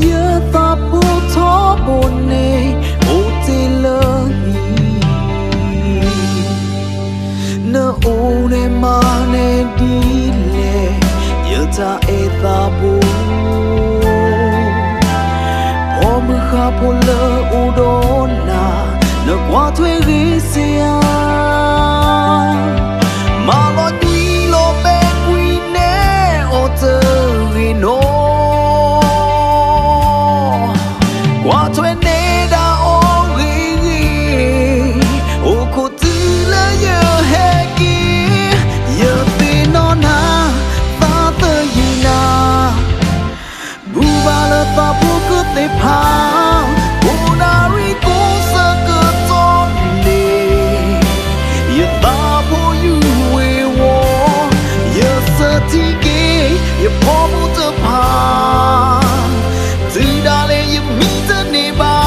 ယသးဖိထီဘိန့ၣ် အိၣ်တ့ၢ်လၢဟံၣ်, နအိၣ်န့ၣ်မၤန့ၢ်ဒ်လဲၣ် ယတၢ်အဲၣ်သးဘိ, ပိာ်မုၣ်ဃၣ်ဖိလၢအိၣ်ဒီးနၤ နကွၢ်ထွဲဂ့ၤစ့ၢ်ဧါ. မၤလီၤနွံလီၤဘဲကွံာ်နဲအီၤတဂ့ၤနီၤ, ကွၢ်ထွဲနဲဒၣ်အီၤဂ့ၤဂ့ၤ, အိၣ်ခိးတုၤလၢယဟဲက့ၤ, ယသ့ၣ်နီၣ်နၤ သးသယုၢ်နၤ ဘူၣ်ဘၣ်လၢသးဖိကသ့ၣ်ဖး, ကိးနၣ်ရံၣ်ကိးဆၢကတီၢ်န့ၣ်, ယသးဖိယုၢ်ဝ့ၤဝီၤ, ယဆၢထံၣ်က့ၤ ယဖီဖိတဖၣ်, တုၤဒၣ်လဲာ်ယမံတန့ၢ်ဘၣ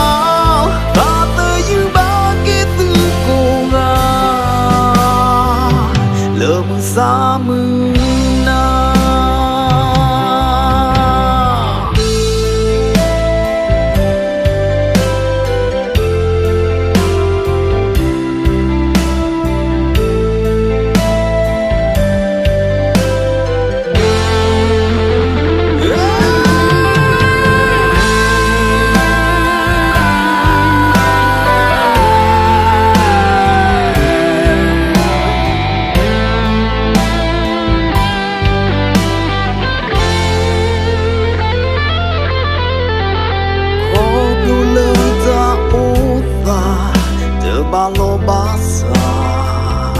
်, သးသယုၢ်ဘၣ်က့ၤသုကိးဂၤ လၢမုၢ်ဆါမုၢ်နၤ. ခီဖျိလၢတၢ်အိၣ်သး တဘၣ်လိာ်ဘၣ်စး,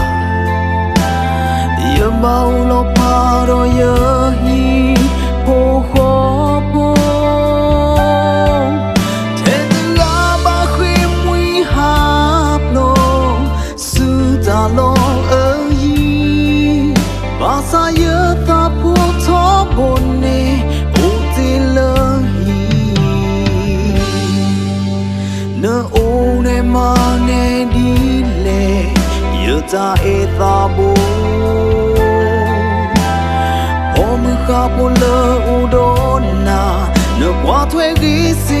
ယဘၣ်အိၣ်လီၤဖးဒီးယဟံၣ်ဖိဃီဖိ, ထဲတဂၤဘၣ်ဃ့ၢ်မှံဟးဖျိး ဆူတၢ်လီၢ်အယံၤ, ဘၣ်ဆၣ်ယသးဖိထီဘိန့ၣ် အိၣ်တ့ၢ်လၢဟံၣ်, နအိၣ်န့ၣ်မၤန့ၢ်ဒ်လဲၣ် ယတၢ်အဲၣ်သးဘိ, ပိာ်မုၣ်ဃၣ်ဖိလၢအိၣ်ဒီးနၤ နကွၢ်ထွဲဂ့ၤစ့ၢ်